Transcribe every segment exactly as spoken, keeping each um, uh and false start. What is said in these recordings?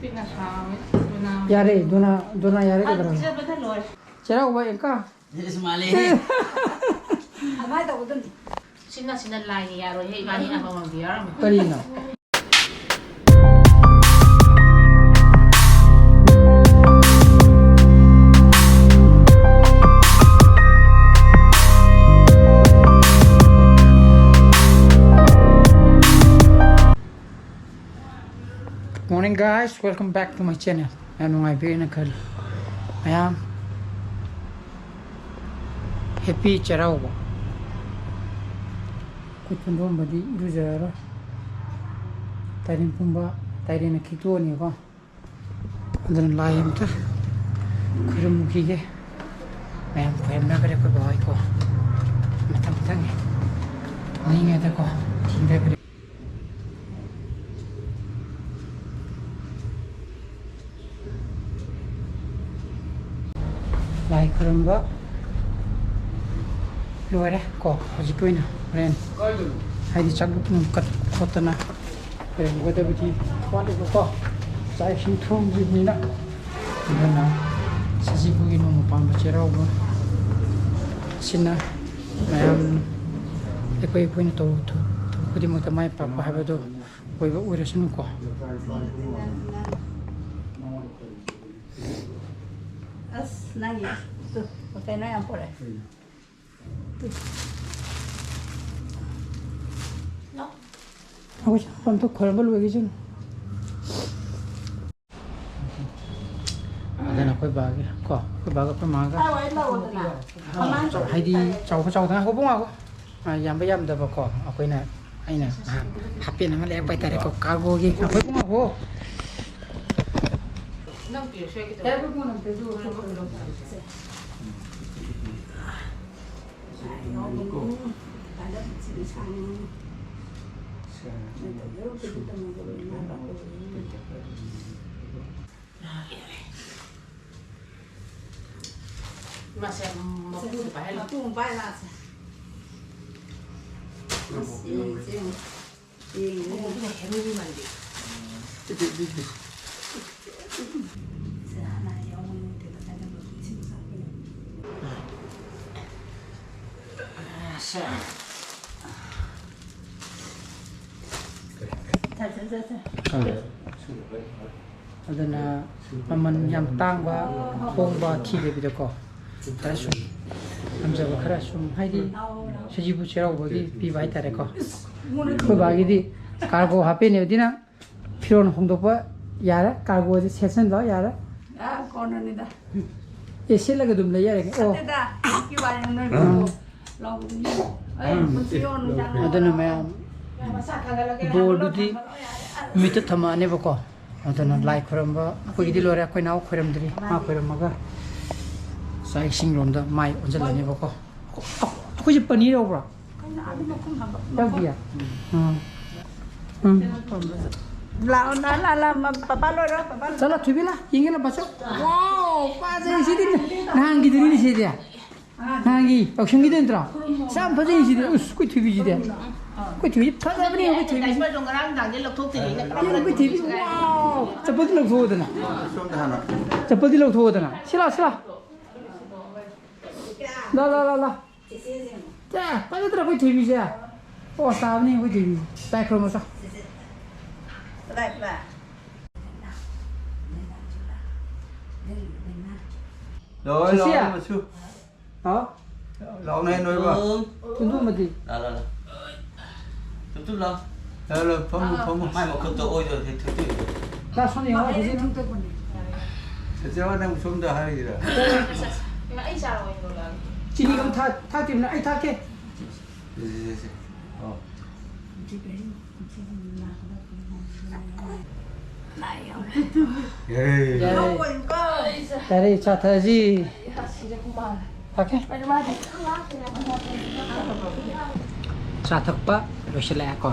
ꯄꯤꯛꯅ ꯁꯥꯡꯉꯦ꯫ ꯌꯥꯔꯦ, ꯗꯨꯅ, ꯗꯨꯅ ꯌꯥꯔꯦ, ꯀꯩꯗꯧꯔꯒꯦ? ꯄꯤꯖꯕꯗ ꯂꯣꯏꯔꯦ꯫ ꯆꯩꯔꯥꯎꯕ ꯑꯦꯡꯀ꯫ ꯏꯁ ꯃꯥꯜꯂꯦ꯫ ꯑꯗꯨꯃꯥꯏꯅ ꯇꯧꯒꯗꯕꯅꯤ꯫ ꯁꯤꯅ, ꯁꯤꯅ ꯂꯥꯏꯅ ꯌꯥꯔꯣꯏꯍꯦ, ꯏꯕꯥꯅꯤ ꯑꯃꯃꯝꯗꯤ ꯌꯥꯎꯔꯝꯃꯦ꯫ ꯀꯔꯤꯅꯣ? Morning guys, welcome back to my channel. ꯌꯥꯝ ꯅꯨꯡꯉꯥꯏꯕꯤꯔꯦꯅ ꯈꯜꯂꯤ꯫ ꯃꯌꯥꯝ happy ꯆꯩꯔꯥꯎꯕ꯫ ꯈꯨꯠ ꯊꯨꯟꯗꯣꯛꯑꯝꯕꯗꯤ ꯏꯔꯨꯖꯔꯔꯣꯏ꯫ ꯇꯥꯏꯔꯦꯟ ꯄꯨꯝꯕ, ꯇꯥꯏꯔꯦꯟꯅ ꯈꯤꯛꯇꯣꯛꯑꯅꯤꯀꯣ꯫ ꯑꯗꯨꯅ ꯂꯥꯏ ꯑꯝꯇ ꯈꯨꯔꯨꯝꯈꯤꯒꯦ꯫ ꯃꯌꯥꯝ ꯈꯣꯏꯔꯝꯅꯈ꯭ꯔꯦ ꯑꯩꯈꯣꯏ ꯕꯕꯥ ꯍꯣꯏꯀꯣ꯫ ꯃꯊꯪ ꯃꯊꯪ ꯅꯤꯡꯉꯦꯗꯀꯣ ꯊꯤꯟꯊꯈ꯭ꯔꯦ꯫ ꯂꯥꯏ ꯈꯨꯔꯨꯝꯕ ꯂꯣꯏꯔꯦ ꯀꯣ꯫ ꯍꯧꯖꯤꯛꯀꯤ ꯑꯣꯏꯅ ꯍꯣꯔꯦꯟ ꯍꯥꯏꯗꯤ ꯆꯥꯛ ꯅꯨꯡ ꯀꯠ ꯈꯣꯠꯇꯅ ꯂꯩꯔꯝꯒꯗꯕꯗꯤ ꯋꯥꯠꯂꯤꯕꯀꯣ꯫ ꯆꯥꯛ ꯏꯁꯤꯡ ꯊꯣꯡꯗ꯭ꯔꯤꯕꯅꯤꯅ꯫ ꯑꯗꯨꯅ ꯁꯖꯤꯕꯨꯒꯤ ꯅꯣꯡꯃ ꯄꯥꯟꯕ ꯆꯩꯔꯥꯎꯕ ꯑꯁꯤꯅ ꯃꯌꯥꯝ ꯑꯩꯈꯣꯏ, ꯑꯩꯈꯣꯏꯅ ꯇꯧ-, ꯊꯕꯛ ꯈꯨꯗꯤꯡꯃꯛꯇ ꯃꯥꯏ ꯄꯥꯛꯄ ꯍꯥꯏꯕꯗꯨ ꯑꯣꯏꯕ ꯑꯣꯏꯔꯁꯅꯨꯀꯣ꯫ ꯑꯁ, ꯅꯪꯒꯤ ꯇꯨ, ꯀꯩꯅꯣ ꯌꯥꯝ ꯄꯨꯔꯛꯑꯦ꯫ ꯑꯩꯈꯣꯏ ꯆꯥꯛ ꯑꯝꯇ ꯈꯣꯏꯔꯝꯕ ꯂꯣꯏꯈꯤꯁꯅꯨ꯫ ꯑꯗꯨꯅ ꯑꯩꯈꯣꯏ ꯕꯥꯒꯤ ꯀꯣ, ꯑꯩꯈꯣꯏ ꯕꯥꯒ ꯑꯩꯈꯣꯏ ꯃꯥꯒ꯫ ꯍꯥꯏꯗꯤ ꯆꯥꯎꯕ ꯆꯥꯎꯗ ꯉꯥꯏꯈꯣ, ꯄꯨꯡ ꯉꯥꯏꯈꯣ꯫ ꯑ, ꯌꯥꯝꯕ ꯌꯥꯝꯗꯕꯀꯣ, ꯑꯩꯈꯣꯏꯅ, ꯑꯩꯅ ꯅꯍꯥꯟ ꯍꯥꯞꯄꯦꯟ ꯑꯃ ꯂꯩꯔꯛꯄ ꯍꯥꯏꯇꯥꯔꯦꯀꯣ, ꯀꯥꯔꯒꯣꯒꯤ꯫ ꯉꯥꯏꯈꯣ, ꯄꯨꯡ ꯉꯥꯏꯈꯣ꯫ ꯃꯥꯁꯦ ꯃꯄꯨꯗ ꯄꯥꯏꯍꯜꯂꯣ꯫ ꯃꯄꯨ ꯑꯃ ꯄꯥꯏ ꯂꯥꯛꯑꯁꯦ꯫ ꯑꯁ, ꯌꯦꯡꯁꯦ, ꯌꯦꯡꯉꯣ꯫ ꯌꯦꯡꯉꯣ꯫ ꯃꯄꯨꯗ ꯍꯦꯔꯣꯒꯤ ꯃꯥꯟꯕꯤ꯫ ꯑꯗꯨꯅ ꯃꯃꯜ ꯌꯥꯝ ꯇꯥꯡꯕ, ꯍꯣꯡꯕ ꯊꯤꯗꯕꯤꯗꯀꯣ, ꯈꯔ ꯁꯨꯝ ꯉꯝꯖꯕ ꯈꯔ ꯁꯨꯝ, ꯍꯥꯏꯗꯤ ꯁꯖꯤꯕꯨ ꯆꯩꯔꯥꯎꯕꯒꯤ ꯄꯤꯕ ꯍꯥꯏꯇꯥꯔꯦꯀꯣ꯫ ꯑꯩꯈꯣꯏ ꯕꯥꯒꯤꯗꯤ ꯀꯥꯔꯒꯣ ꯍꯥꯞꯄꯦꯅꯦ, ꯑꯗꯨꯅ ꯐꯤꯔꯣꯟ ꯍꯣꯡꯗꯣꯛꯄ ꯌꯥꯔꯦ, ꯀꯥꯔꯒꯣꯁꯦ ꯁꯦꯠꯆꯟꯕ ꯌꯥꯔꯦ꯫ ꯑꯦ, ꯁꯦꯠꯂꯒ ꯑꯗꯨꯝ ꯂꯩ ꯌꯥꯔꯦ꯫ ꯑꯣ꯫ ꯅꯠꯇꯦꯗ, ꯍꯧꯖꯤꯛꯀꯤ ꯋꯥꯔꯤꯅꯤ, ꯅꯣꯏ ꯎꯝ꯫ ꯂꯧꯕꯗꯨꯅꯤ꯫ ꯑꯩ ꯎꯝ꯫ ꯄꯨꯟꯁꯤ ꯌꯣꯟ ꯅꯨꯡꯗꯥꯡ ꯑꯗꯨꯅ ꯃꯌꯥꯝ ꯕꯣꯔꯗꯨꯗꯤ ꯃꯤꯠꯇ ꯊꯝꯃꯛꯑꯅꯦꯕꯀꯣ꯫ ꯑꯗꯨꯅ ꯂꯥꯏ ꯈꯣꯏꯔꯝꯕ ꯑꯩꯈꯣꯏꯒꯤꯗꯤ ꯂꯣꯏꯔꯦ, ꯑꯩꯈꯣꯏ ꯅꯥꯎ ꯈꯣꯏꯔꯝꯗ꯭ꯔꯤ, ꯃꯥ ꯈꯣꯏꯔꯝꯃꯒ ꯆꯥꯛ ꯏꯁꯤꯡ ꯂꯣꯝꯗ ꯃꯥꯏ ꯑꯣꯟꯁꯤꯜꯂꯅꯦꯕꯀꯣ꯫ ꯑꯩꯈꯣꯏꯁꯦ ꯄꯅꯤꯔ ꯌꯥꯎꯕ꯭ꯔꯣ? ꯌꯥꯎꯗꯤꯌꯦ? ꯎꯝ꯫ ꯎꯝ꯫ ꯂꯥꯛꯑꯣ, ꯂꯥꯛꯑꯣ, ꯂꯥꯛꯑꯣ, ꯂꯥꯛꯑꯣ, ꯄꯄꯥ ꯂꯣꯏꯔꯣ, ꯄꯄꯥ ꯂꯣꯏꯔꯣ꯫ ꯆꯠꯂꯣ, ꯊꯣꯏꯕꯤ ꯂꯥ, ꯌꯦꯡꯒꯦ ꯂꯥ, ꯕꯥꯆꯧ꯫ ꯋꯥꯎ, ꯐꯖꯩ ꯁꯤꯗꯤ꯫ ꯅꯍꯥꯟꯒꯤꯗꯨꯅꯤꯅꯦ ꯁꯤꯗꯤ꯫ ꯅꯍꯥꯟꯒꯤ ꯌꯥꯎꯁꯪꯒꯤꯗꯨ ꯅꯠꯇ꯭ꯔꯣ? ꯌꯥꯝ ꯐꯖꯩ ꯁꯤꯗꯤ꯫ ꯎꯁ, ꯑꯩꯈꯣꯏ ꯊꯣꯏꯕꯤꯁꯤꯗꯤ꯫ ꯑꯩꯈꯣꯏ ꯊꯣꯏꯕꯤ ꯐꯖꯕꯅꯤ, ꯑꯩꯈꯣꯏ ꯊꯣꯏꯕꯤꯁꯤ꯫ ꯗꯥꯏꯄꯔꯗꯣ ꯉꯔꯥꯡ ꯅꯨꯡꯗꯥꯡꯗꯩ ꯂꯧꯊꯣꯛꯇ꯭ꯔꯤꯅꯦ꯫ ꯑꯩꯈꯣꯏ ꯊꯣꯏꯕꯤ, ꯋꯥꯎ! ꯆꯠꯄꯜꯗꯤ ꯂꯧꯊꯣꯛꯑꯣꯗꯅ꯫ ꯁꯣꯝꯗ ꯍꯥꯟꯅ꯫ ꯆꯠꯄꯜꯗꯤ ꯂꯧꯊꯣꯛꯑꯣꯗꯅ꯫ ꯁꯤ ꯂꯥꯎ, ꯁꯤ ꯂꯥꯎ꯫ ꯂꯥ, ꯂꯥ, ꯂꯥ, ꯂꯥ꯫ ꯆꯦ, ꯐꯖꯗ꯭ꯔꯥ ꯑꯩꯈꯣꯏ ꯊꯣꯏꯕꯤꯁꯦ? ꯑꯣ, ꯇꯥꯕꯅꯤ ꯑꯩꯈꯣꯏ ꯊꯣꯏꯕꯤꯁꯦ꯫ ꯇꯥꯏ ꯈꯨꯔꯨꯝꯃꯣ ꯆꯣ꯫ ꯂꯥꯛꯑꯣ, ꯁꯣꯁꯤꯌꯥ꯫ ꯂꯥꯛꯑꯣ, ꯃꯁꯨ꯫ ꯍꯥꯎ꯫ ꯂꯥꯛꯑꯣꯅꯦ, ꯅꯣꯏꯕ꯫ ꯇꯨꯝꯊꯣꯛꯑꯝꯃꯗꯤ꯫ ꯂꯥꯛꯑꯣ, ꯂꯥꯛꯑꯣ, ꯂꯥꯛꯑꯣ꯫ ꯇꯨꯝ, ꯇꯨꯝ ꯂꯥꯛꯑꯣ꯫ ꯂꯥꯛꯑꯣ, ꯂꯥꯛꯑꯣ, ꯐꯝꯃꯣ, ꯐꯝꯃꯣ꯫ ꯃꯥꯏ ꯃꯈꯨꯠꯇꯣ ꯑꯣꯏꯗꯣ ꯍꯦꯛ ꯊꯨꯞꯇꯣꯛꯏꯗꯣ꯫ ꯂꯥꯛꯑꯣ, ꯁꯣꯝꯗ ꯌꯦꯡꯉꯣ, ꯁꯣꯁꯤꯌꯥ꯫ ꯁꯣꯁꯤꯌꯥ, ꯅꯪ ꯁꯣꯝꯗ ꯍꯥꯏꯔꯤꯔꯥ? ꯑꯩ ꯆꯥ ꯑꯣꯏꯅ ꯂꯣꯜꯂꯛꯑꯒꯦ꯫ ꯆꯤꯅꯤꯒ ꯑꯝ ꯊꯥ-, ꯊꯥꯛꯇ꯭ꯔꯤꯕꯅ ꯑꯩ ꯊꯥꯛꯀꯦ꯫ ꯁꯦ, ꯁꯦ, ꯁꯦ, ꯁꯦ꯫ ꯑꯣ꯫ ꯌꯥꯔꯦ꯫ ꯌꯥꯔꯦ꯫ ꯌꯥꯔꯦ, ꯆꯥ ꯊꯛꯑꯁꯤ꯫ ꯊꯛꯀꯦ꯫ ꯆꯥ ꯊꯛꯄ ꯂꯣꯏꯁꯤꯜꯂꯛꯑꯦꯀꯣ꯫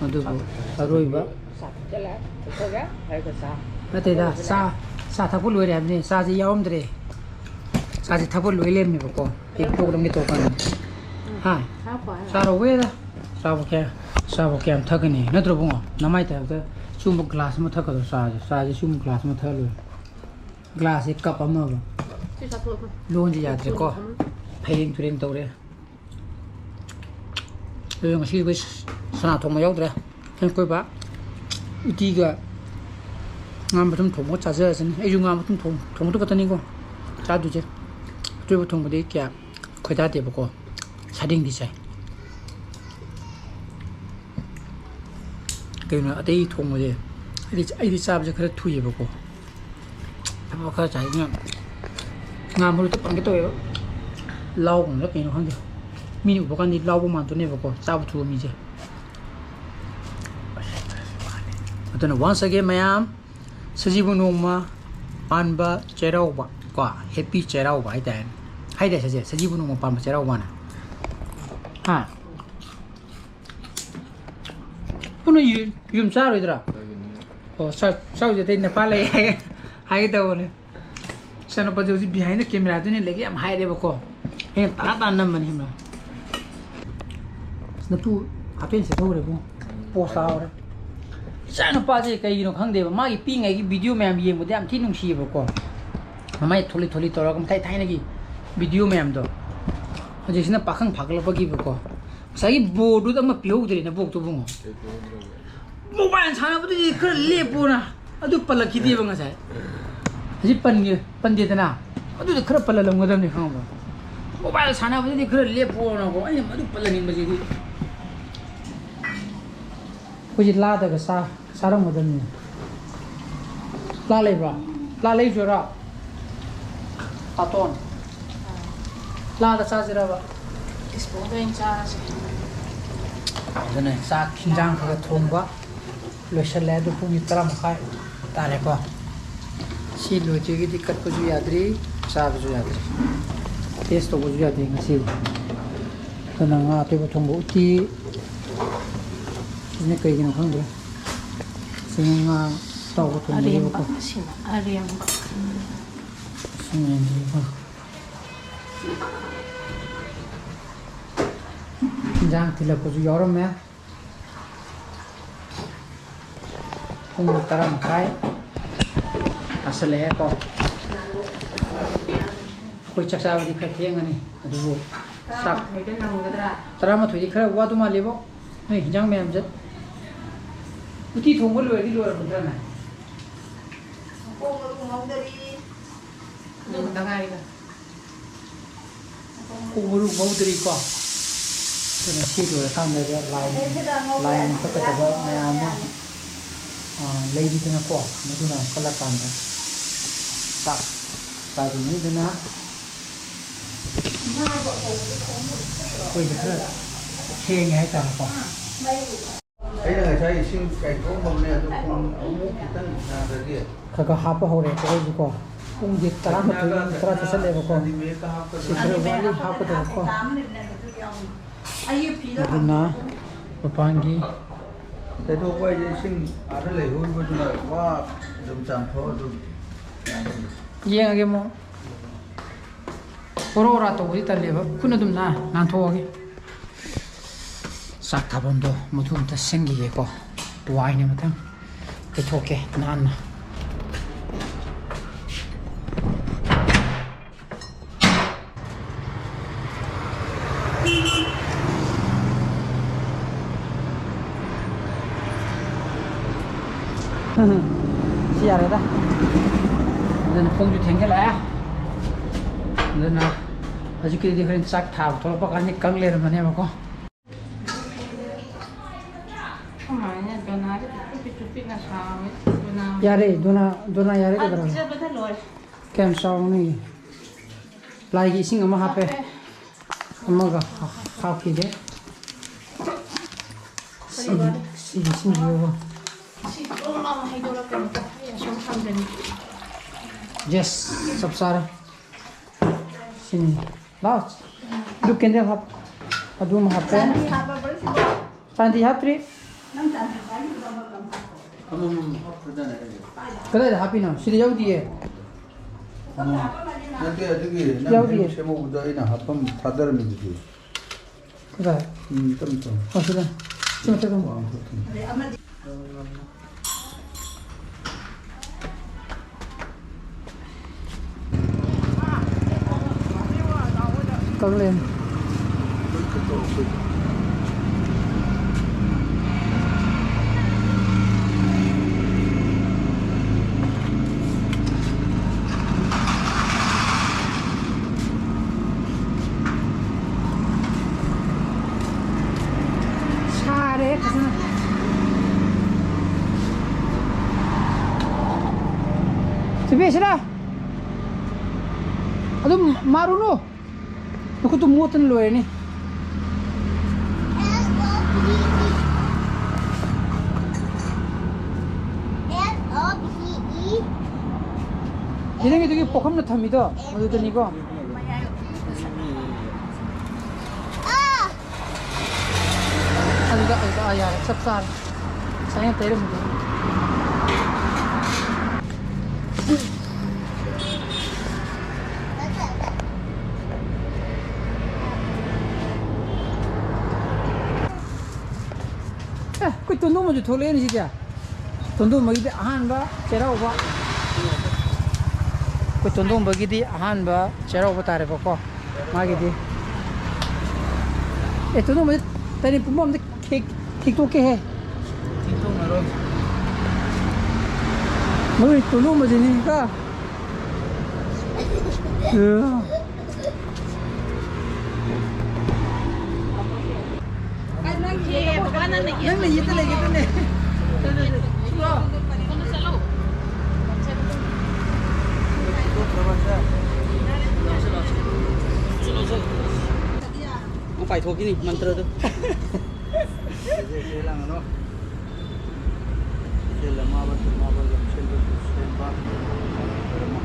ꯑꯗꯨꯕꯨ ꯑꯔꯣꯏꯕ ꯅꯠꯇꯦꯗ, ꯆꯥ, ꯆꯥ ꯊꯛꯄ ꯂꯣꯏꯔꯦ ꯍꯥꯏꯕꯅꯤ꯫ ꯆꯥꯁꯤ ꯌꯥꯎꯔꯝꯗ꯭ꯔꯦ꯫ ꯆꯥꯁꯤ ꯊꯛꯄ ꯂꯣꯏ ꯂꯩꯔꯝꯃꯦꯕꯀꯣ꯫ ꯑꯩ ꯄꯣꯛꯂꯝꯒꯦ ꯇꯧꯔꯀꯥꯟꯗ꯫ ꯍꯥ? ꯆꯥꯔꯧꯕ ꯌꯥꯗ꯫ ꯆꯥꯕ ꯀꯌꯥ, ꯆꯥꯕ ꯀꯌꯥꯝ ꯊꯛꯀꯅꯤ? ꯅꯠꯇ꯭ꯔꯣ ꯏꯕꯨꯡꯉꯣ? ꯅꯃꯥꯏ ꯇꯥꯏꯕꯗ ꯆꯨꯝꯕ ꯒ꯭ꯂꯥꯁ ꯑꯃ ꯊꯛꯀꯗ꯭ꯔꯣ ꯆꯥꯁꯦ? ꯆꯥꯁꯦ ꯆꯨꯝꯕ ꯒ꯭ꯂꯥꯁ ꯑꯃ ꯊꯛꯑ ꯂꯣꯏꯔꯦ꯫ ꯒ꯭ꯂꯥꯁꯁꯦ ꯀꯞ ꯑꯃꯕ꯫ ꯁꯤ ꯆꯥꯊꯣꯛꯑꯣ꯫ ꯂꯣꯟꯁꯦ ꯌꯥꯗ꯭ꯔꯦꯀꯣ꯫ ꯐꯩꯔꯦꯡ ꯊꯨꯔꯦꯡ ꯇꯧꯔꯦ꯫ ꯑꯗꯨ ꯉꯁꯤꯗꯤ ꯑꯩꯈꯣꯏ ꯁꯅꯥ ꯊꯣꯡꯕ ꯌꯥꯎꯗ꯭ꯔꯦ꯫ ꯑꯩꯈꯣꯏ ꯕꯥ ꯎꯇꯤꯒ ꯉꯥ ꯃꯇꯨꯝ ꯊꯣꯡꯕꯒ ꯆꯥꯖꯔꯁꯅꯤ꯫ ꯑꯩꯁꯨ ꯉꯥ ꯃꯇꯨꯝ ꯊꯣꯡ-, ꯊꯣꯡꯕꯗꯨ ꯈꯛꯇꯅꯤꯀꯣ ꯆꯥꯗꯣꯏꯁꯦ꯫ ꯑꯇꯣꯏꯕ ꯊꯣꯡꯕꯗꯤ ꯑꯩ ꯀꯌꯥ ꯈꯣꯏꯗꯥꯗꯦꯕꯀꯣ꯫ ꯁꯥꯗꯤꯡꯗꯤ ꯆꯥꯏ꯫ ꯀꯩꯅꯣ ꯑꯇꯩ ꯊꯣꯡꯕꯁꯦ ꯑꯩꯗꯤ, ꯑꯩꯗꯤ ꯆꯥꯕꯁꯦ ꯈꯔ ꯊꯨꯏꯌꯦꯕꯀꯣ꯫ ꯊꯕꯛ ꯈꯔ ꯆꯥꯏꯗꯅ ꯉꯥ ꯃꯔꯨꯗ ꯄꯪꯒꯦ ꯇꯧꯋꯦꯕ꯫ ꯂꯥꯎꯕꯅ ꯀꯩꯅꯣ ꯈꯪꯗꯦ꯫ ꯃꯤꯅ ꯎꯕ ꯀꯥꯟꯗꯤ ꯂꯥꯎꯕ ꯃꯥꯟꯗꯣꯏꯅꯦꯕꯀꯣ, ꯆꯥꯕ ꯊꯨꯕ ꯃꯤꯁꯦ꯫ ꯑꯗꯨꯅ once again ꯃꯌꯥꯝ, ꯁꯖꯤꯕꯨ ꯅꯣꯡꯃ ꯄꯥꯟꯕ ꯆꯩꯔꯥꯎꯕ ꯀꯣ, happy ꯆꯩꯔꯥꯎꯕ ꯍꯥꯏꯇꯥꯔꯦꯅꯦ꯫ ꯍꯥꯏꯗꯥꯏ ꯁꯖꯦ? ꯁꯖꯤꯕꯨ ꯅꯣꯡꯃ ꯄꯥꯟꯕ ꯆꯩꯔꯥꯎꯕꯅ꯫ ꯍꯥ? ꯄꯨꯟꯅ ꯌꯨ-, ꯌꯨꯝ ꯆꯥꯔꯣꯏꯗ꯭ꯔꯥ? ꯑꯣ, ꯆꯥ-, ꯆꯥꯎꯁꯦ ꯑꯇꯩ ꯅꯨꯄꯥ ꯂꯩ ꯍꯥꯏꯒꯦ, ꯍꯥꯏꯒꯦ ꯇꯧꯕꯅꯦ꯫ ꯏꯆꯥꯅꯨꯄꯥꯁꯦ ꯍꯧꯖꯤꯛ behind the camera ꯗꯨꯅꯦ ꯂꯩꯒꯦ ꯌꯥꯝ ꯍꯥꯏꯔꯦꯕꯀꯣ꯫ ꯑꯩꯅ ꯇꯔꯥ ꯇꯔꯥ ꯅꯝꯕꯅꯦ ꯈꯪꯕ꯭ꯔꯥ? ꯑꯁ, ꯅꯇꯨ ꯍꯥꯞꯄꯦꯟ ꯁꯦꯠꯊꯣꯛꯈ꯭ꯔꯦ ꯏꯕꯨꯡꯉꯣ꯫ ꯄꯣꯁ ꯇꯥꯍꯧꯔꯦ꯫ ꯏꯆꯥꯅꯨꯄꯥꯁꯦ ꯀꯩꯒꯤꯅꯣ ꯈꯪꯗꯦꯕ, ꯃꯥꯒꯤ ꯄꯤꯛꯏꯉꯩꯒꯤ video ꯃꯌꯥꯝ ꯌꯦꯡꯕꯗ ꯌꯥꯝ ꯊꯤ ꯅꯨꯡꯁꯤꯌꯦꯕꯀꯣ꯫ ꯃꯃꯥꯏ ꯊꯣꯂꯤ ꯊꯣꯂꯤ ꯇꯧꯔꯒ ꯃꯊꯥꯏ ꯊꯥꯏꯅꯒꯤ video ꯃꯌꯥꯝꯗꯣ꯫ ꯍꯧꯖꯤꯛꯁꯤꯅ ꯄꯥꯈꯪ ꯐꯥꯒꯠꯂꯛꯄꯒꯤꯕꯀꯣ꯫ ꯉꯁꯥꯏꯒꯤ ꯕꯣꯔꯗꯨꯗ ꯑꯃ ꯄꯤꯍꯧꯗ꯭ꯔꯦ ꯅꯕꯣꯛꯇꯨ ꯏꯕꯨꯡꯉꯣ꯫ ꯃꯣꯕꯥꯏꯜ ꯁꯥꯟꯅꯕꯗꯨꯗꯤ ꯈꯔ ꯂꯦꯞꯄꯣꯅ ꯑꯗꯨ ꯄꯜꯂꯛꯈꯤꯗꯦꯕ ꯉꯁꯥꯏ꯫ ꯍꯧꯖꯤꯛ ꯄꯟꯒꯦ, ꯄꯟꯗꯦꯗꯅ꯫ ꯑꯗꯨꯗꯤ ꯈꯔ ꯄꯜꯍꯜꯂꯝꯒꯗꯕꯅꯤ ꯈꯪꯉꯕ? ꯃꯣꯕꯥꯏꯜ ꯁꯥꯟꯅꯕꯗꯨꯗꯤ ꯈꯔ ꯂꯦꯞꯄꯣꯅꯀꯣ꯫ ꯑꯩꯅ ꯃꯗꯨ ꯄꯜꯍꯟꯅꯤꯡꯕꯁꯤꯗꯤ꯫ ꯑꯩꯈꯣꯏꯁꯦ ꯂꯥꯗꯒ ꯆꯥ-, ꯆꯥꯔꯝꯒꯗꯕꯅꯤ꯫ ꯂꯥ ꯂꯩꯕ꯭ꯔꯣ? ꯂꯥ ꯂꯩꯁꯤꯔꯣ? ꯄꯥꯇꯣꯟ꯫ ꯂꯥꯗ ꯆꯥꯁꯤꯔꯕ? ꯏꯁꯄꯣꯟꯗ ꯑꯣꯏꯅ ꯆꯥꯔꯁꯦ꯫ ꯑꯗꯨꯅ ꯆꯥꯛ ꯍꯤꯟꯖꯥꯡ ꯈꯔ ꯊꯣꯡꯕ ꯂꯣꯏꯁꯤꯜꯂꯦ꯫ ꯑꯗꯨ ꯄꯨꯡ ꯇꯔꯥ ꯃꯈꯥꯏ ꯇꯥꯔꯦꯀꯣ꯫ ꯁꯤ ꯂꯣꯏꯗ꯭ꯔꯤꯒꯗꯤ ꯀꯠꯄꯁꯨ ꯌꯥꯗ꯭ꯔꯤ, ꯆꯥꯕꯁꯨ ꯌꯥꯗ꯭ꯔꯤ, taste ꯇꯧꯕꯁꯨ ꯌꯥꯗ꯭ꯔꯤ ꯉꯁꯤ꯫ ꯑꯗꯨꯅ ꯉꯥ ꯑꯇꯣꯏꯕ ꯊꯣꯡꯕ ꯎꯇꯤ꯫ ꯁꯤꯅ ꯀꯩꯒꯤꯅꯣ ꯈꯪꯗ꯭ꯔꯦ꯫ ꯁꯤꯅ ꯉꯥ ꯑꯇꯥꯎꯕ ꯊꯣꯡꯕꯅꯦꯕꯀꯣ꯫ ꯑꯔꯦꯝꯕ, ꯁꯤꯅ ꯑꯔꯦꯝꯕ꯫ ꯁꯤꯅ ꯑꯔꯦꯝꯕ꯫ ꯏꯟꯖꯥꯡ ꯊꯤꯜꯂꯛꯄꯁꯨ ꯌꯥꯎꯔꯝꯃꯦ꯫ ꯄꯨꯡ ꯇꯔꯥ ꯃꯈꯥꯏ ꯇꯥꯁꯜꯂꯛꯑꯦꯀꯣ꯫ ꯑꯩꯈꯣꯏ ꯆꯥꯛ ꯆꯥꯕꯗꯤ ꯈꯔ ꯊꯦꯡꯉꯅꯤ, ꯑꯗꯨꯕꯨ ꯆꯥꯛ ꯇꯔꯥꯃꯥꯊꯣꯏꯗ ꯅꯪꯒꯗ꯭ꯔꯥ? ꯇꯔꯥꯃꯥꯊꯣꯏꯗꯤ ꯈꯔ ꯋꯥꯗꯧ ꯃꯥꯜꯂꯦꯕꯣ, ꯅꯣꯏ ꯍꯤꯟꯖꯥꯡ ꯃꯌꯥꯝꯁꯦ꯫ ꯎꯇꯤ ꯊꯣꯡꯕ ꯂꯣꯏꯔꯗꯤ ꯂꯣꯏꯔꯝꯃꯗ꯭ꯔꯥꯅꯦ? ꯃꯀꯣꯛ ꯃꯔꯨ ꯉꯧꯗꯔꯤ꯫ ꯑꯗꯨ ꯈꯛꯇ ꯉꯥꯏꯔꯦꯗ꯫ ꯃꯀꯣꯛ ꯃꯔꯨ ꯉꯧꯗ꯭ꯔꯤꯀꯣ꯫ ꯑꯗꯨꯅ ꯁꯤ ꯂꯣꯏꯔꯀꯥꯟꯗ ꯂꯥꯏ, ꯂꯥꯏ ꯀꯠꯀꯗꯕ ꯃꯌꯥꯝ ꯑꯃ, ꯑ, ꯂꯩꯔꯤꯗꯅꯀꯣ, ꯃꯗꯨꯅ ꯀꯠꯂꯀꯥꯟꯗ ꯆꯥꯛ ꯆꯥꯗꯣꯏꯅꯤ꯫ ꯑꯗꯨꯅ ꯑꯩꯈꯣꯏꯁꯦ ꯈꯔ ꯊꯦꯡꯉꯦ ꯍꯥꯏꯇꯥꯔꯦꯀꯣ꯫ ꯑꯩꯅ ꯉꯁꯥꯏ ꯏꯁꯤꯡ ꯀꯥꯏꯊꯣꯛꯑꯝꯃꯕꯅꯦ, ꯑꯗꯨ ꯄꯨꯡ ꯑꯍꯨꯝꯃꯨꯛ ꯈꯤꯇꯪ ꯉꯥꯏꯔꯗꯤ꯫ ꯈꯔ ꯈꯔ ꯍꯥꯞꯄ ꯍꯧꯔꯦ ꯑꯩꯈꯣꯏꯁꯨꯀꯣ꯫ ꯄꯨꯡꯁꯦ ꯇꯔꯥꯃꯥꯊꯣꯏ, ꯇꯔꯥ ꯆꯠꯁꯜꯂꯦꯕꯀꯣ꯫ ꯁꯤ ꯈꯔ ꯋꯥꯠꯂꯤ ꯍꯥꯞꯀꯗꯕꯀꯣ꯫ ꯑꯗꯨꯅ ꯃꯄꯥꯟꯒꯤ ꯇꯩꯊꯣꯛꯄ ꯍꯥꯏꯁꯦ ꯏꯁꯤꯡ ꯑꯥꯗ ꯂꯩꯍꯧꯔꯤꯕꯗꯨꯅ ꯋꯥ ꯑꯗꯨꯝ ꯆꯥꯝꯊꯣꯛꯑ ꯑꯗꯨꯝ ꯌꯦꯡꯉꯒꯦ ꯑꯃꯨꯛ꯫ ꯑꯣꯔꯥ ꯑꯣꯔꯥ ꯇꯧꯕꯗꯤ ꯇꯜꯂꯦꯕ, ꯈꯨꯠꯅ ꯑꯗꯨꯝ ꯅꯥ-, ꯅꯥꯟꯊꯣꯛꯑꯒꯦ꯫ ꯆꯥꯛ ꯊꯥꯐꯝꯗꯣ ꯃꯗꯨ ꯑꯝꯇ ꯁꯤꯟꯈꯤꯒꯦꯀꯣ꯫ ꯋꯥꯏꯅꯦ ꯃꯊꯪ ꯇꯩꯊꯣꯛꯀꯦ ꯅꯥꯟꯅ꯫ ꯁꯤ ꯌꯥꯔꯦꯗ꯫ ꯑꯗꯨꯅ ꯄꯨꯡꯁꯨ ꯊꯦꯡꯖꯜꯂꯛꯑꯦ꯫ ꯑꯗꯨꯅ ꯍꯧꯖꯤꯛꯀꯤꯗꯤ ꯍꯣꯔꯦꯟ ꯆꯥꯛ ꯊꯥꯕ ꯊꯣꯛꯂꯛꯄ ꯀꯥꯟꯗ ꯀꯪ ꯂꯩꯔꯝꯃꯅꯦꯕꯀꯣ꯫ ꯀꯃꯥꯏꯅ ꯗꯣꯅꯥꯁꯦ ꯄꯤꯛꯇ꯭ꯔꯨ ꯄꯤꯛꯇ꯭ꯔꯨ ꯄꯤꯛꯅ ꯁꯥꯎꯋꯦ? ꯗꯣꯅꯥ ꯌꯥꯔꯦ, ꯗꯣꯅꯥ, ꯗꯣꯅꯥ ꯌꯥꯔꯦ, ꯑꯥ, ꯀꯩꯗꯧꯔꯒꯦ? ꯄꯤꯖꯕꯗ ꯂꯣꯏꯔꯦ꯫ ꯀꯌꯥꯝ ꯆꯥꯎꯅꯤ? ꯂꯥꯏꯒꯤ ꯏꯁꯤꯡ ꯑꯃ ꯍꯥꯞꯄꯦ꯫ ꯍꯥꯞꯄꯦ꯫ ꯑꯃꯒ ꯍꯥꯞꯈꯤꯒꯦ꯫ ꯁꯤꯒꯤ, ꯁꯤꯒꯤ ꯏꯁꯤꯡꯁꯤꯒꯀꯣ꯫ ꯁꯤ ꯂꯣꯡ ꯂꯥꯎꯅ ꯍꯩꯗꯣꯔꯛꯀꯅꯤꯀꯣ꯫ ꯑꯩ ꯑꯁꯨꯝ ꯊꯝꯖꯟꯒꯦ꯫ Yes, ꯆꯞ ꯆꯥꯔꯦ꯫ ꯁꯤꯅꯤ꯫ ꯂꯥꯎ꯫ ꯑꯗꯨ candle ꯍꯥꯞ-, ꯑꯗꯨ ꯑꯃ ꯍꯥꯞꯄꯦ꯫ ꯆꯥꯟꯗꯤ ꯍꯥꯞꯄꯕ꯭ꯔꯥ ꯁꯤꯕꯣ? ꯆꯥꯟꯗꯤ ꯍꯥꯞꯇ꯭ꯔꯤ꯫ ꯅꯪ ꯆꯥꯟꯗꯤ ꯄꯥꯏꯕꯗꯨꯗ ꯑꯃ ꯍꯥꯞꯄꯣ꯫ ꯑꯃꯃꯝ ꯍꯥꯞꯄꯗꯅꯦ ꯑꯩꯁꯦ꯫ ꯀꯗꯥꯏꯗ ꯍꯥꯞꯄꯤꯅꯣ? ꯁꯤꯗ ꯌꯥꯎꯗꯤꯌꯦ꯫ ꯄꯨꯈꯝꯗ ꯍꯥꯞꯄꯝꯃꯅꯤ ꯅꯪ꯫ ꯅꯠꯇꯦ, ꯑꯗꯨꯒꯤ ꯅꯪ ꯌꯥꯎꯗꯤꯌꯦ꯫ ꯍꯦꯛ ꯁꯦꯝꯍꯧꯕꯗ ꯑꯩꯅ ꯍꯥꯞꯐꯝ ꯊꯥꯗꯔꯝꯃꯤꯗꯨꯗꯤ꯫ ꯀꯗꯥꯏ? ꯎꯝ, ꯇꯞꯅ ꯇꯞꯅ꯫ ꯑꯣ, ꯁꯤꯗ꯫ ꯁꯤ ꯃꯊꯛꯇ꯫ ꯋꯥꯡ ꯊꯣꯛꯇꯣꯏꯅꯤ꯫ ꯑꯗꯩ ꯑꯃꯗꯤ ꯀꯪꯂꯦꯟ꯫ ꯁꯥꯔꯦ ꯐꯖꯅ꯫ ꯁꯤꯕꯦꯁꯤꯔꯥ, ꯑꯗꯨꯝ ꯃꯥꯔꯨꯅꯨ꯫ ꯅꯈꯨꯠꯇꯨ ꯃꯣꯠꯇꯅ ꯂꯣꯏꯔꯅꯤ꯫ ꯁꯤ ꯅꯪꯒꯤꯗꯨꯒꯤ ꯄꯣꯈꯝꯗ ꯊꯝꯃꯤꯗꯣ ꯃꯗꯨꯗꯅꯤꯀꯣ꯫ ꯑꯗꯨꯗ, ꯑꯗꯨꯗ, ꯑꯥ, ꯌꯥꯔꯦ, ꯆꯞ ꯆꯥꯔꯦ꯫ ꯉꯁꯥꯏ ꯑꯩꯅ ꯇꯩꯔꯝꯕꯗꯣ꯫ ꯑꯦ, ꯑꯩꯈꯣꯏ ꯇꯣꯟꯗꯣꯝꯕꯁꯨ ꯊꯣꯛꯂꯛꯑꯦꯅꯦ ꯁꯤꯗꯤ꯫ ꯇꯣꯟꯗꯣꯝꯕꯒꯤꯗꯤ ꯑꯍꯥꯟꯕ ꯆꯩꯔꯥꯎꯕ꯫ ꯑꯩꯈꯣꯏ ꯇꯣꯟꯗꯣꯝꯕꯒꯤꯗꯤ ꯑꯍꯥꯟꯕ ꯆꯩꯔꯥꯎꯕ ꯇꯥꯔꯦꯕꯀꯣ꯫ ꯃꯥꯒꯤꯗꯤ꯫ ꯑꯦ, ꯇꯣꯟꯗꯣꯝꯕꯁꯦ ꯇꯅꯤ ꯄꯨꯝꯕ ꯑꯝꯗ ꯈꯦꯛ-, ꯈꯦꯛꯇꯣꯛꯀꯦꯍꯦ꯫ ꯈꯦꯛꯇꯣꯛꯅꯔꯣꯏ꯫ ꯃꯣꯏ ꯇꯣꯟꯗꯣꯝꯕꯁꯤꯅꯤꯀꯣ꯫ ꯑꯦ꯫ ꯅꯪꯅ ꯌꯦꯠꯇ ꯂꯩꯒꯦꯗꯅꯦ꯫ ꯑꯃꯨꯛ ꯄꯥꯏꯊꯣꯛꯈꯤꯅꯤ ꯃꯟꯇ꯭ꯔꯗꯨ꯫ ꯏꯆꯦꯜ ꯑꯃ, ꯕꯇꯨ ꯑꯃ, ꯂꯝꯁꯦꯟꯕ, ꯇꯨꯁꯦꯟꯕ, ꯂꯝ ꯈꯣꯏꯔꯝꯃ꯫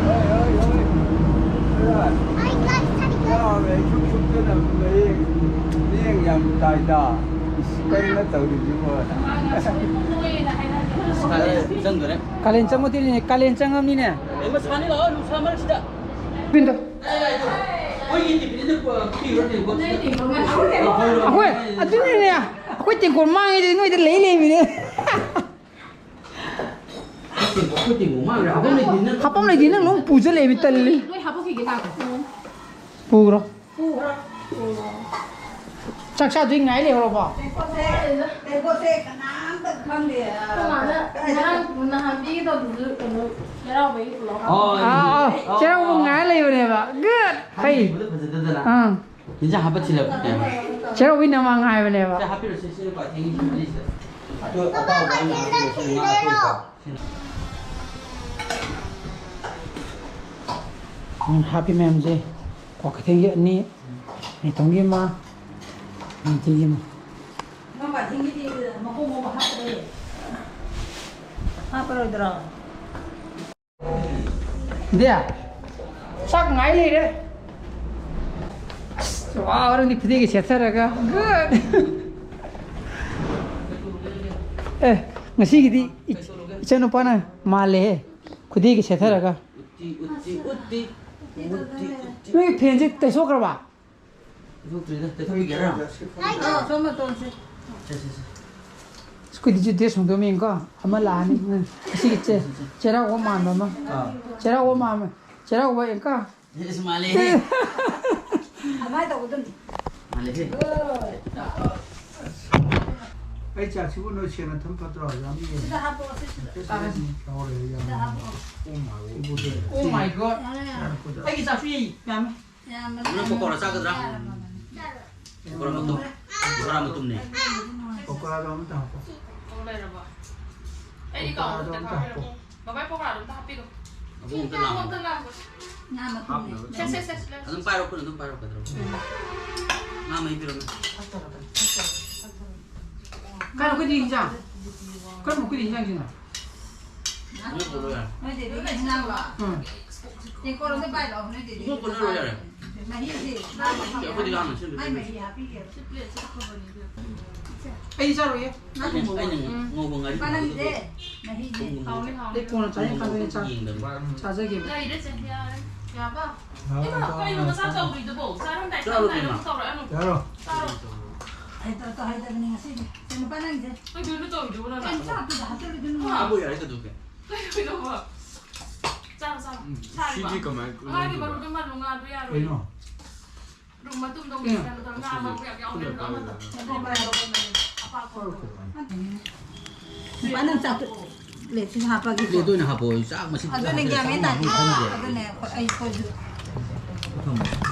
ꯍꯣꯏ, ꯍꯣꯏ, ꯍꯣꯏ꯫ ꯌꯥꯔꯦ, ꯁꯨꯛ ꯁꯨꯛꯇꯅ ꯃꯌꯦꯡ, ꯃꯤꯠꯌꯦꯡ ꯌꯥꯝ ꯇꯥꯏꯗ꯫ ꯏꯁ, ꯀꯩꯅꯣ ꯇꯧꯔꯤꯁꯤꯕꯣ? ꯀꯥꯂꯦꯟ ꯆꯪꯗꯣꯔꯦ꯫ ꯀꯥꯂꯦꯟ ꯆꯪꯉꯛꯇꯣꯏꯅꯤꯅꯦ, ꯀꯥꯂꯦꯟ ꯆꯪꯉꯝꯅꯤꯅꯦ꯫ ꯑꯩ ꯃꯁꯥꯅꯤ ꯂꯥꯛꯑꯣ, ꯅꯨꯡꯁꯥ ꯃꯔꯛꯁꯤꯗ꯫ ꯄꯤꯟꯗꯣ꯫ ꯑꯩꯈꯣꯏ, ꯑꯗꯨꯅꯤꯅꯦ꯫ ꯑꯩꯈꯣꯏ ꯇꯦꯡꯀꯣꯠ ꯃꯥꯡꯉꯤꯗꯤ ꯅꯣꯏꯗ ꯂꯩ ꯂꯩꯕꯅꯦ꯫ ꯑꯩꯈꯣꯏ ꯇꯦꯡꯀꯣꯠ ꯃꯥꯡꯈ꯭ꯔꯦ꯫ ꯍꯥꯄꯝ ꯂꯩꯇꯦ ꯅꯪ꯫ ꯍꯥꯄꯝ ꯂꯩꯇꯦ ꯅꯪ ꯂꯣꯏ ꯄꯨꯖ ꯂꯩꯕ ꯇꯜꯂꯤ꯫ ꯂꯣꯏ ꯍꯥꯄꯛꯈꯤꯒꯦ ꯂꯥꯛꯑꯣ꯫ ꯄꯨꯈ꯭ꯔꯣ꯫ ꯄꯨꯈ꯭ꯔꯣ꯫ ꯆꯥꯛ ꯆꯥꯗꯣꯏ ꯉꯥꯏ ꯂꯩꯍꯧꯔꯕꯣ? ꯇꯦꯡꯀꯣꯠꯁꯦ, ꯇꯦꯡꯀꯣꯠꯁꯦ ꯀꯅꯥꯝꯇ ꯈꯪꯗꯦ꯫ ꯑꯩꯈꯣꯏ ꯃꯥꯅ ꯉꯔꯥꯡ ꯅꯍꯥꯟ ꯄꯤꯒꯦ ꯇꯧꯕꯗꯨꯁꯨ ꯀꯩꯅꯣ ꯆꯩꯔꯥꯎꯕꯒꯤ ꯄꯨꯂꯞ ꯍꯥꯞꯄꯦ꯫ ꯑꯣ, ꯑꯥ, ꯑꯥ, ꯑꯣ, ꯆꯩꯔꯥꯎꯕ ꯑꯣ꯫ ꯉꯥꯏ ꯂꯩꯕꯅꯦꯕ꯫ Good. ꯐꯩ꯫ ꯍꯥꯏꯕꯗ ꯐꯖꯗꯗꯅ꯫ ꯑꯥ꯫ ꯌꯦꯟꯁꯥꯡ ꯍꯥꯞꯄ ꯊꯤꯜꯂꯛꯄꯅꯦꯕ꯫ ꯆꯦꯔꯧꯕꯤ ꯅꯃꯥꯡ ꯍꯥꯏꯕꯅꯦꯕ꯫ ꯁꯦ ꯍꯥꯞꯄꯤꯔꯣꯁꯦ, ꯁꯤꯅ ꯈ꯭ꯋꯥꯏ ꯊꯦꯡꯉꯤ, ꯁꯤ ꯃꯔꯤꯁꯤꯗ꯫ ꯑꯗꯨ ꯑꯇꯥꯎꯕ ꯑꯃ ꯍꯥꯞꯄꯤꯔꯣ, ꯁꯤ ꯉꯥ ꯑꯇꯣꯏꯕ꯫ ꯎꯝ, ꯍꯥꯞꯄꯤ ꯃꯌꯥꯝꯁꯦ꯫ ꯀ꯭ꯋꯥꯀꯩꯊꯦꯜꯒꯤ ꯑꯅꯤ, ꯅꯦꯇꯣꯝꯒꯤ ꯑꯃ, ꯅꯤꯡꯊꯤꯒꯤ ꯑꯃ꯫ ꯅꯪ ꯀ꯭ꯋꯥꯀꯩꯊꯦꯜꯒꯤꯗꯤ ꯃꯈꯣꯡ ꯃꯈꯣꯡ ꯍꯥꯞꯄꯗ ꯍꯥꯞꯄꯔꯣꯏꯗ꯭ꯔꯣ? ꯗꯦ, ꯆꯥꯛ ꯉꯥꯏ ꯂꯩꯔꯦ꯫ ꯑꯁ, ꯋꯥ, ꯅꯪꯗꯤ ꯈꯨꯗꯩꯒ ꯁꯦꯠꯊꯔꯒ꯫ Good. ꯑꯦ, ꯉꯁꯤꯒꯤꯗꯤ ꯏꯆ-, ꯏꯆꯟꯅꯨꯄꯥꯅ ꯃꯥꯜꯂꯦꯍꯦ, ꯈꯨꯗꯩꯒ ꯁꯦꯠꯊꯔꯒ꯫ ꯎꯠꯇꯤ, ꯎꯠꯇꯤ, ꯎꯠꯇꯤ, ꯎꯠꯇꯤ, ꯎꯠꯇꯤ꯫ ꯅꯣꯏ ꯐꯦꯟꯁꯦ ꯇꯩꯊꯣꯛꯈ꯭ꯔꯕ? ꯇꯩꯊꯣꯛꯇ꯭ꯔꯤꯗ, ꯇꯩꯊꯣꯛꯄꯤꯒꯦ ꯍꯥꯏꯔꯣ? ꯑꯥ, ꯁꯣꯝ ꯃꯇꯣꯟꯁꯦ꯫ ꯁꯦ, ꯁꯦ, ꯁꯦ꯫ ꯑꯁ, ꯑꯩꯈꯣꯏꯗꯤ ꯗ꯭ꯔꯦꯁ ꯍꯣꯡꯗꯣꯛꯑꯝꯃꯤꯀꯣ꯫ ꯑꯃ ꯂꯥꯛꯑꯅꯤ꯫ ꯎꯝ꯫ ꯑꯁꯤꯒꯤ ꯆꯦ-, ꯆꯦꯔꯥꯎꯕ ꯃꯥꯟꯕ ꯑꯃ꯫ ꯑꯥ꯫ ꯆꯦꯔꯥꯎꯕ ꯃꯥꯟꯕ꯫ ꯆꯦꯔꯥꯎꯕ ꯑꯦꯡꯀ꯫ ꯏꯁ, ꯃꯥꯜꯂꯦꯍꯦ꯫ ꯑꯗꯨꯃꯥꯏꯅ ꯇꯧꯒꯗꯕꯅꯤ꯫ ꯃꯥꯜꯂꯦꯍꯦ꯫ ꯑꯩ ꯆꯥꯛꯁꯤꯕꯨ ꯅꯣꯏ ꯁꯦꯡꯅ ꯊꯝ ꯐꯠꯇ꯭ꯔꯣ? ꯌꯥꯝ ꯌꯦꯡꯉꯦ꯫ ꯁꯤꯗ ꯍꯥꯞꯄꯛꯑꯣ, ꯁꯤ ꯁꯤꯗ꯫ ꯁꯤꯗ ꯍꯥꯞꯄꯛꯑꯣ꯫ Oh my God. ꯌꯥꯔꯦ, ꯌꯥꯔꯦ꯫ ꯑꯩꯒꯤ ꯆꯥꯛꯁꯨ ꯌꯥꯝꯃꯦ꯫ ꯌꯥꯝꯕꯅꯤ꯫ ꯅꯪ ꯄꯀꯧꯔꯥ ꯆꯥꯒꯗ꯭ꯔꯥ? ꯌꯥꯔꯝꯃꯕꯅꯤ꯫ ꯄꯀꯧꯔꯥ ꯃꯇꯨꯝ꯫ ꯄꯀꯧꯔꯥ ꯃꯇꯨꯝꯅꯦ꯫ ꯄꯀꯧꯔꯥꯗꯣ ꯑꯃꯇ ꯍꯥꯞꯄꯣ꯫ ꯑꯣ, ꯂꯩꯔꯕꯣ? ꯑꯩꯗꯤ ꯄꯀꯧꯔꯥꯗꯣ ꯀꯥꯎꯗ ꯑꯃꯇ ꯍꯥꯞꯄꯣ꯫ ꯕꯕꯥꯏ ꯄꯀꯧꯔꯥꯗꯣ ꯑꯝꯇ ꯍꯥꯞꯄꯤꯔꯣ꯫ ꯑꯕꯨꯡ ꯑꯝꯇ ꯂꯥꯛꯑꯣ꯫ ꯑꯝꯇ ꯂꯥꯛꯑꯣ꯫ ꯉꯥ ꯃꯇꯨꯝꯅꯦ꯫ ꯁꯦ, ꯁꯦ, ꯁꯦ, ꯁꯦ꯫ ꯑꯗꯨꯝ ꯄꯥꯏꯔꯣ, ꯈꯨꯠ ꯑꯗꯨꯝ ꯄꯥꯏꯔꯣ, ꯀꯩꯗꯧꯔꯒꯦ? ꯉꯥ ꯃꯍꯤ ꯄꯤꯔꯣꯅꯦ꯫ ꯀꯥꯏ ꯑꯩꯈꯣꯏꯗꯤ ꯏꯟꯖꯥꯡ? ꯀꯔꯝꯕ ꯑꯩꯈꯣꯏꯗꯤ ꯏꯟꯖꯥꯡꯁꯤꯅ? ꯅꯣꯏ ꯄꯨꯔꯣ ꯌꯥꯔꯦ꯫ ꯅꯣꯏ ꯗꯦꯗꯤꯒꯤ ꯏꯟꯖꯥꯡꯂꯣ? ꯎꯝ꯫ ꯇꯦꯡꯀꯣꯠ ꯑꯝꯇ ꯄꯥꯏꯔꯛꯑꯣ, ꯅꯣꯏ ꯗꯦꯗꯤꯒꯤ꯫ ꯏꯕꯨꯡ ꯄꯨꯟꯅ ꯂꯣꯏ ꯌꯥꯔꯦ꯫ ꯃꯍꯤꯁꯦ, ꯁꯤ ꯑꯩꯈꯣꯏꯗꯤ ꯂꯥꯝꯅ ꯁꯤꯟꯕ ꯃꯥꯏ ꯄꯤꯔꯦ꯫ ꯃꯍꯤ ꯍꯥꯞꯄꯤꯒꯦ꯫ ꯑꯩꯗꯤ ꯆꯥꯔꯣꯏꯌꯦ꯫ ꯑꯩꯅ, ꯑꯩꯅ ꯉꯧꯕ ꯉꯥꯔꯤ ꯄꯥꯅꯝꯁꯦ ꯊꯣꯡꯕꯗꯣ꯫ ꯃꯍꯤꯁꯦ꯫ ꯍꯥꯎꯅꯤ, ꯍꯥꯎꯅꯤ꯫ ꯑꯩ ꯀꯣꯟꯅ ꯆꯥꯅꯤ ꯈꯟꯕꯅꯦ, ꯆꯥ-, ꯌꯦꯡꯗꯕꯅꯤ꯫ ꯆꯥꯖꯒꯦ꯫ ꯂꯩꯔꯦ ꯆꯦ, ꯌꯥꯔꯦ꯫ ꯌꯥꯕ? ꯏꯃꯥ, ꯀꯩꯅꯣ ꯃꯆꯥ ꯇꯧꯔꯤꯗꯨꯕꯣ? ꯆꯥꯔꯝꯗꯥꯏ ꯆꯥꯔꯣ ꯆꯥꯔꯝꯗꯥꯏ ꯀꯩꯅꯣ꯫ ꯑꯃꯨꯛ ꯇꯧꯔꯛꯑꯅꯨ꯫ ꯆꯥꯔꯣ꯫ ꯆꯥꯔꯣ꯫ ꯍꯩꯇ-, ꯇꯧꯍꯩꯗꯕꯅꯤ ꯉꯁꯤꯗꯤ꯫ ꯀꯩꯅꯣ ꯅꯨꯄꯥ ꯅꯪꯁꯦ? ꯀꯩꯅꯣ ꯇꯧꯔꯤꯗꯨꯕꯨ ꯅꯪ? ꯀꯩꯅꯣ ꯆꯥꯛꯇꯨꯗ ꯍꯥꯞꯆꯜꯂꯨꯗꯅꯣ꯫ ꯐꯥꯕ ꯌꯥꯔꯦ ꯆꯠꯂꯨꯒꯦ꯫ ꯀꯩꯅꯣ? ꯆꯥꯔꯣ, ꯆꯥꯔꯣ꯫ ꯎꯝ, ꯁꯥꯔꯤꯕ? ꯁꯤꯗꯤ ꯀꯃꯥꯏ-, ꯑꯉꯥꯡꯒꯤ ꯀꯃꯥꯏ-, ꯃꯔꯨꯞꯇ ꯃꯥꯜꯂꯨ ꯉꯥꯗꯣ ꯌꯥꯔꯣꯏ꯫ ꯀꯩꯅꯣ? ꯔꯨꯝ ꯃꯇꯨꯝꯗꯣ ꯎꯝ꯫ ꯀꯩꯅꯣ ꯇꯧꯔ ꯉꯥ ꯑꯃ ꯌꯥꯝ ꯌꯥꯎꯕꯅꯦ, ꯑꯗꯣ ꯑꯃꯗꯣ꯫ ꯑꯄꯥꯛꯄ꯫ ꯅꯨꯄꯥ ꯅꯪ ꯆꯥꯛꯇꯣ ꯄ꯭ꯂꯦꯠꯁꯤꯗ ꯍꯥꯞꯄꯒꯦꯀꯣ꯫ ꯄ꯭ꯂꯦꯠꯇ ꯑꯣꯏꯅ ꯍꯥꯞꯄꯣ, ꯑꯩ ꯆꯥꯛ ꯃꯁꯤꯡ ꯑꯗꯨꯅꯦ ꯆꯥꯗ꯭ꯔꯦ, ꯒ꯭ꯌꯥꯟ ꯃꯦꯟ ꯆꯥꯛ ꯇꯥꯗꯦ꯫ ꯃꯐꯝ ꯈꯪꯗ꯭ꯔꯦ꯫ ꯑꯗꯨꯅꯦ ꯑꯩꯈꯣꯏ, ꯑꯩ ꯁꯣꯏꯗ꯭ꯔꯦ꯫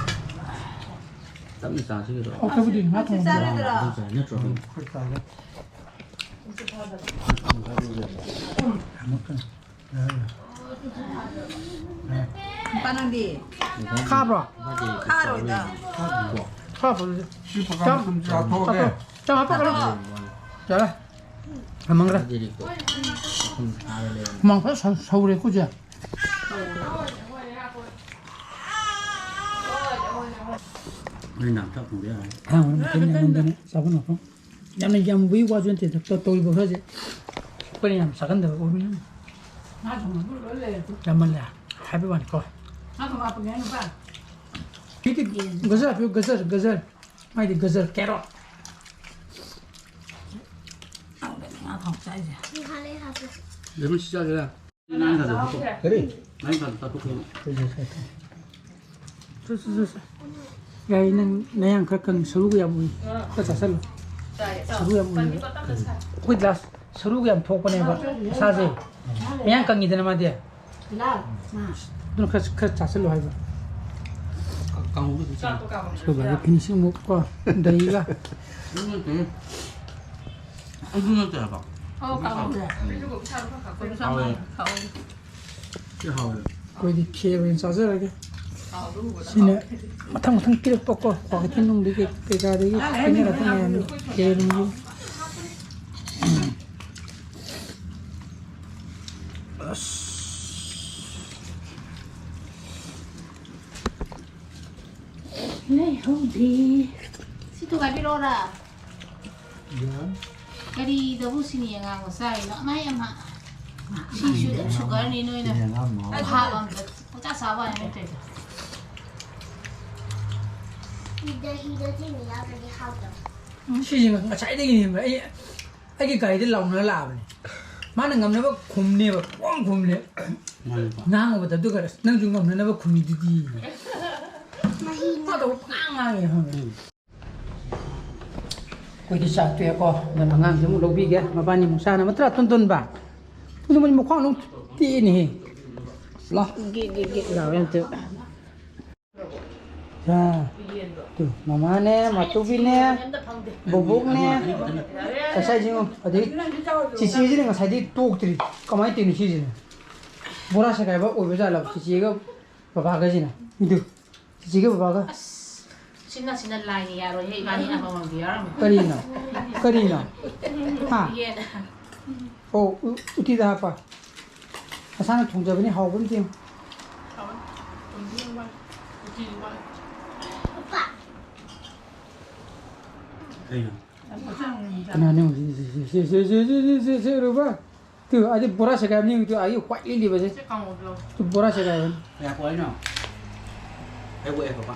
ꯇꯞꯅ ꯆꯥꯁꯤ ꯀꯩꯗꯧꯔꯒꯦ? ꯑꯣꯛꯇꯕꯨꯗꯤ ꯉꯥ ꯊꯣꯡꯕ ꯆꯥꯔꯣꯏꯗ꯭ꯔꯣ? ꯅꯠꯇ꯭ꯔꯣ? ꯎꯝ, ꯑꯩꯈꯣꯏ ꯆꯥꯔꯦ꯫ ꯅꯨꯄꯥ ꯅꯪꯗꯤ? ꯈꯥꯕ꯭ꯔꯣ? ꯈꯥꯔꯣꯏꯗ꯫ ꯈꯥꯕ꯭ꯔꯣ? ꯁꯤ ꯄꯀꯥ ꯆꯥꯛ, ꯃꯇꯨꯝ ꯆꯥꯊꯣꯛꯑꯒꯦ꯫ ꯆꯥꯛ ꯍꯥꯞꯄꯛꯀꯅꯨ꯫ ꯌꯥꯔꯦ꯫ ꯊꯝꯃꯝꯈ꯭ꯔꯦ꯫ ꯍꯨꯃꯥꯡ ꯐꯖꯅ ꯁꯧ-, ꯁꯧꯔꯦꯀꯣ, ꯆꯦ? ꯅꯣꯏ ꯅꯥꯝ ꯆꯥꯛ ꯊꯣꯡꯕ ꯌꯥꯔꯅꯤ꯫ ꯑꯉꯥꯡ ꯃꯊꯦꯜ ꯌꯥꯝꯃꯟꯗꯅ ꯆꯥꯐꯝ ꯂꯥꯛꯐꯝ꯫ ꯌꯥꯝꯅ ꯌꯥꯝꯕꯒꯤ ꯋꯥꯁꯨ ꯅꯠꯇꯦ, ꯇꯧ-, ꯇꯧꯔꯤꯕ ꯈꯔꯁꯦ ꯑꯩꯈꯣꯏꯅ ꯌꯥꯝ ꯆꯥꯒꯟꯗꯕ ꯑꯣꯏꯕꯅꯤꯅ꯫ ꯉꯥ ꯊꯣꯡꯕꯕꯨ ꯂꯣꯏ ꯂꯩꯔꯦ꯫ ꯌꯥꯝꯃꯜꯂꯦ ꯍꯥꯏꯕꯩ ꯋꯥꯅꯤꯀꯣ꯫ ꯉꯥ ꯊꯣꯡꯕ ꯍꯥꯞꯄꯒꯦ ꯍꯥꯏ ꯅꯨꯄꯥ? ꯁꯤꯗꯤ ꯒꯖꯔ ꯍꯥꯞꯄꯤꯌꯨ, ꯒꯖꯔ, ꯒꯖꯔ꯫ ꯃꯥꯏꯗꯤ ꯒꯖꯔ, ꯀꯦꯔꯣꯠ꯫ ꯍꯥꯎꯗꯅ ꯉꯥ ꯊꯣꯡ ꯆꯥꯏꯁꯦ꯫ ꯉꯥ ꯂꯩ ꯍꯥꯞꯄꯨ꯫ ꯂꯦꯃꯟ ꯁꯤ ꯆꯥꯒꯦꯔꯥ? ꯀꯔꯤ? ꯆꯠ, ꯆꯠ, ꯆꯠ꯫ ꯌꯥꯏ, ꯅꯪ ꯅꯌꯥꯡ ꯈꯔ ꯀꯪ, ꯁꯔꯨꯒ ꯌꯥꯝ ꯎꯏ꯫ ꯈꯔ ꯆꯥꯁꯜꯂꯨ꯫ ꯁꯔꯨ ꯌꯥꯝ ꯎꯏ꯫ ꯑꯩꯈꯣꯏ ꯒ꯭ꯂꯥꯁ ꯁꯔꯨꯒ ꯌꯥꯝ ꯊꯣꯛꯄꯅꯦꯕ ꯃꯁꯥꯁꯦ꯫ ꯃꯌꯥꯡ ꯀꯪꯉꯤꯗꯅ ꯃꯥꯗꯤ꯫ ꯑꯗꯨꯅ ꯈꯔ, ꯈꯔ ꯆꯥꯁꯜꯂꯨ ꯍꯥꯏꯕ꯫ ꯀꯥꯡꯍꯧꯗꯨ ꯑꯗꯨꯝ ꯆꯥꯔꯣ꯫ ꯑꯩꯈꯣꯏ ꯕꯥꯒꯤ ꯐꯤꯅꯤꯁꯤꯡ ꯑꯃꯨꯛ ꯀꯣ, ꯗꯍꯤꯒ꯫ ꯑꯗꯨ ꯅꯠꯇꯦ꯫ ꯑꯗꯨ ꯅꯠꯇꯦ ꯍꯥꯏꯕ꯫ ꯑꯣ, ꯀꯥꯡꯍꯧꯁꯦ꯫ ꯍꯥꯎꯋꯦ꯫ ꯍꯥꯎꯋꯦ꯫ ꯁꯤ ꯍꯥꯎꯋꯦ꯫ ꯑꯩꯈꯣꯏꯗꯤ ꯈꯦꯔ ꯑꯣꯏꯅ ꯆꯥꯖꯔꯒꯦ꯫ ꯁꯤꯅ ꯃꯊꯪ ꯃꯊꯪ ꯄꯤꯔꯛꯄꯀꯣ, ꯀ꯭ꯋꯥꯀꯩꯊꯦꯜ ꯅꯨꯡꯗꯒꯤ ꯀꯩꯀꯥꯗꯒꯤ ꯄꯤꯅꯔꯛꯄ ꯃꯌꯥꯝꯗꯣ ꯈꯦꯔ ꯅꯨꯡꯒꯤ꯫ ꯑꯁ꯫ ꯂꯩꯍꯧꯗꯦ꯫ ꯁꯤ ꯊꯨꯒꯥꯏꯕꯤꯔꯛꯑꯣꯔꯥ? ꯌꯥꯏ꯫ ꯀꯔꯤꯗꯕꯨ ꯁꯤꯅꯤ ꯑꯉꯥꯡꯕ ꯆꯥꯔꯤꯅꯣ? ꯑꯃ ꯍꯦꯛ ꯑꯃ꯫ ꯁꯤꯁꯨ ꯑꯗꯨꯝ ꯁꯨꯒꯔꯅꯤ ꯅꯣꯏꯅ꯫ ꯁꯤꯅꯤ ꯑꯉꯥꯡꯕ꯫ ꯚꯥꯞ ꯑꯝꯇ ꯄꯪꯆꯥ ꯆꯥꯕ ꯋꯥꯅꯤ ꯅꯠꯇ꯭ꯔꯗꯤ꯫ ꯗꯍꯤꯗ ꯆꯤꯅꯤ ꯌꯥꯎꯗ꯭ꯔꯗꯤ ꯍꯥꯎꯇꯕ꯫ ꯁꯤꯁꯦ ꯉꯁꯥꯏꯗꯒꯤꯅꯦꯕ ꯑꯩ ꯑꯩꯒꯤ ꯒꯥꯔꯤꯗ ꯂꯥꯎꯅ ꯂꯥꯛꯑꯕꯅꯦ꯫ ꯃꯥꯅ ꯉꯝꯅꯕ ꯈꯨꯝꯅꯦꯕ, ꯄꯨꯡꯈꯨꯝ ꯈꯨꯝꯅꯦ꯫ ꯃꯥꯅꯦꯕ꯫ ꯉꯥꯡꯉꯨꯕꯗ ꯑꯗꯨꯒ "ꯅꯪꯁꯨ ꯉꯝꯅꯅꯕ ꯈꯨꯝꯃꯤꯗꯨꯗꯤ"꯫ ꯃꯥꯗꯣ ꯄꯉꯥꯡ ꯉꯥꯡꯉꯦ ꯈꯪꯕ꯭ꯔꯥ? ꯎꯝ꯫ ꯑꯩꯈꯣꯏꯗꯤ ꯆꯥꯛ ꯇꯣꯛꯑꯦꯀꯣ꯫ ꯑꯗꯨꯅ ꯑꯉꯥꯡꯁꯤ ꯑꯃꯨꯛ ꯂꯧꯕꯤꯒꯦ꯫ ꯃꯕꯥꯅꯤ ꯑꯃꯨꯛ ꯆꯥꯅꯕ ꯅꯠꯇ꯭ꯔꯥ, ꯇꯣꯟꯇꯣꯟꯕ? ꯇꯣꯟꯇꯣꯟꯕ ꯃꯈ꯭ꯋꯥꯡ ꯑꯃꯨꯛ ꯇꯦꯛꯑꯦꯅꯦꯍꯦ꯫ ꯂꯥꯎ꯫ ꯒꯤꯠ ꯒꯤꯠ ꯒꯤꯠ ꯂꯥꯎꯋꯦ ꯑꯝꯇ꯫ ꯁꯥ꯫ ꯇꯨ, ꯃꯃꯥꯅꯦ, ꯃꯥꯇꯨꯕꯤꯅꯦ, ꯕꯣꯕꯣꯛꯅꯦ, ꯉꯁꯥꯏꯁꯤꯡꯉꯣ, ꯑꯗꯩ ꯆꯤꯆꯦꯁꯤꯅ ꯉꯁꯥꯏꯗꯤ ꯇꯣꯛꯇ꯭ꯔꯤ꯫ ꯀꯃꯥꯏꯅ ꯇꯧꯔꯤꯅꯣ ꯁꯤꯁꯤꯅ? ꯕꯣꯔꯥ ꯁꯦꯒꯥꯏꯕ ꯑꯣꯏꯕ ꯖꯥꯠꯂꯕ ꯆꯤꯆꯦꯒ ꯕꯕꯥꯒꯁꯤꯅ? ꯏꯗꯨ, ꯆꯤꯆꯦꯒ ꯕꯕꯥꯒ? ꯑꯁ, ꯁꯤꯅ, ꯁꯤꯅ ꯂꯥꯏꯅ ꯌꯥꯔꯣꯏꯍꯦ, ꯏꯕꯥꯅꯤ ꯑꯃꯃꯝꯗꯤ ꯌꯥꯎꯔꯝꯃꯦ꯫ ꯀꯔꯤꯅꯣ? ꯀꯔꯤꯅꯣ? ꯍꯥ? ꯌꯦꯟ꯫ ꯑꯣ, ꯎ-, ꯎꯇꯤꯗ ꯍꯥꯞꯄ꯫ ꯃꯁꯥꯅ ꯊꯣꯡꯖꯕꯅꯤ, ꯍꯥꯎꯕ ꯑꯝꯇ ꯌꯦꯡꯉꯨ꯫ ꯀꯩꯅꯣ? ꯀꯅꯥꯅꯣ ꯌꯦꯡꯉꯨ, ꯁꯤ, ꯁꯤ, ꯁꯤ, ꯎꯔꯕ? ꯇꯨ, ꯑꯗꯤ ꯕꯣꯔꯥ ꯁꯦꯒꯥꯏꯕꯅꯤ, ꯇꯨ, ꯑꯩ ꯋꯥꯏꯠ ꯂꯤꯂꯤꯕꯁꯦ꯫ ꯁꯤ ꯀꯥꯡꯉꯧꯗꯣ꯫ ꯇꯨ, ꯕꯣꯔꯥ ꯁꯦꯒꯥꯏꯕꯅꯤ꯫ ꯀꯌꯥ ꯄꯣꯛꯏꯅꯣ? ꯑꯩ ꯄꯣꯛꯑꯦ, ꯄꯄꯥ꯫